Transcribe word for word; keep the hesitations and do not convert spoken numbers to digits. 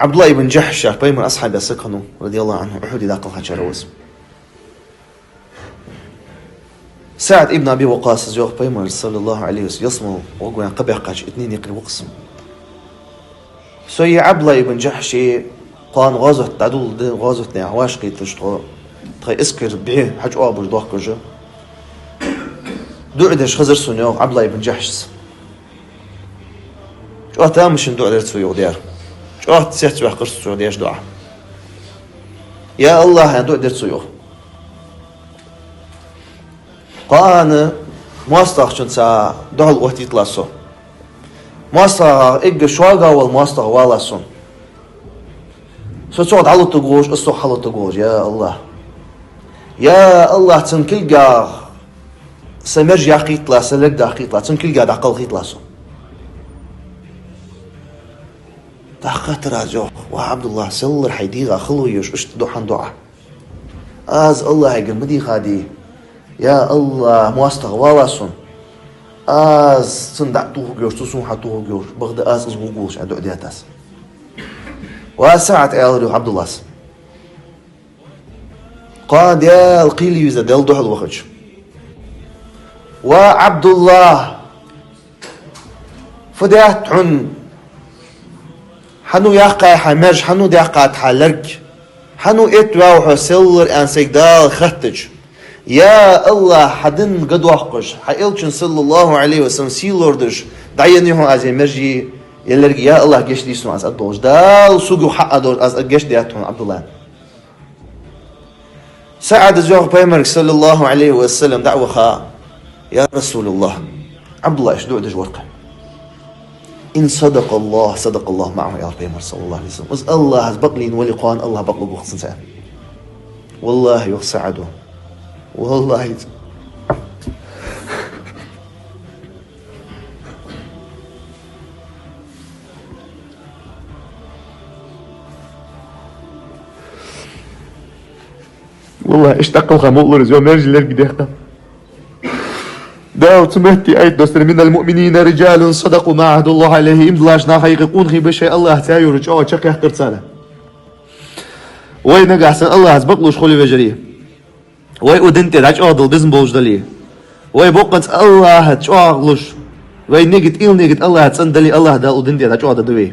Ӏабдуллахь ибн Джахьш яхаш пайхамара асхьабех саг хиннав, радияллаху Ӏанху, Ухьуде дӀакхелхачарех ва из. СаӀд ибн Аби Ваккъаса йоах, пайхамара, саллаллаху Ӏалайхи ва саллам, ялсмала гӀоргваьнна кхаъ баьккхача итт дийнахьа вакхсам. Со е Ӏабдуллахь ибн Джахьше кхоана гӀазот дӀадоладаь, гӀазотах вӀашагӀкхийташ тхо, тха эскар бӀехьа хьачуоабаш доахкаш, дуӀа деш хезар сона, йоах Ӏабдуллахь ибн Джахьша. ЧӀоагӀа тамашийна дуӀа дар цо, йоах, даьр. ЧӀоагӀа цецваьккхар цо деш дуӀа. Я АллахӀ, аьнна, дуӀа дар цо, йоах. Кхоана моастагӀчунца духьал оттийталахь со. МоастагӀа, эггара шога вола моастагӀа валахь сона. Со цох дӀалуттаргволаш, из сох хьалуттаргволаш, я АллахӀ. Я АллахӀ, цун кулгах са мераж яккхийталахь, са лерг даккхийталахь, цун кулгах дӀакхалхийталахь со. ТӀаккха хаттар аз, йоах: ва Ӏабдуллахь, селлара хьай дегӀа хало еш иштта ду хьона дуӀа. Аз АллахӀага ма дийхадий. Я АллахӀ, моастагӀа валахь сона. Аз цунна дӀатохаргйолаш, цо сона хьатохаргйолаш, бакъда аз из вувргволаш, аьнна, дуӀа даьд аз. Ва СаӀд, аьлар, йоах, Ӏабдуллахьас. Кхоана Даьла кхеле веза, Даьла духьал вахача. Ва Ӏабдуллахь, фу даьд хьона? Хьан яьккхай хьа мераж, хьан даьккхад хьа лерг? Хьан эттаваьв хьо селлара, аьнна, сайга Дала хаьттача. Я АллахӀ, хьа дин гадоаккхаш, хьа Элчан, саллаллаху Ӏалайхи ва саллам, сий лорадеш, дӀаеннай хьона аз е мераж, е лерг, я АллахӀ, гешт де сона, аз аргдолаш. Дала сога хьаадолаш, аз гешт даьд хьона, Ӏабдуллахь. СаӀда йоах, пайхамарга, саллаллаху Ӏалайхи ва саллам, дӀа а ваха: я РасулаллахӀ, Ӏабдуллахь иштта дуӀа деш вар-кх. إن صدق الله صدق الله معه, аьлар пайхамара, саллаллаху Ӏалайхи ва саллам. Из АллахӀаца бакълийннав вале, кхоана АллахӀ бакълургва-кх цунца, аьнна. ВаллахӀи, йоах СаӀда, валлахӀи. ВаллахӀи, иштта дӀакхалха ма уллара из, йоах, мераж, лерг даьккха. Дала цу метте аят доссадир: من المؤمنين رجال صدقوا ما عاهدوا الله عليه. Иман долаш наха юкъе къонахий ба, шоай АллахӀаца йола чӀоагӀо чакхъяьккхар цар. Вай нагахьа санна АллахӀаца бакълувш хуле, вежарий, вай укх дина тӀа дӀачӀоагӀдала безам болаш дале, вай боккъонца АллахӀаца чӀоагӀлуш, вай нигат, уйла-нигат АллахӀаца цӀена дале, АллахӀ Дала укх дина тӀа дӀачӀоагӀдергда вай.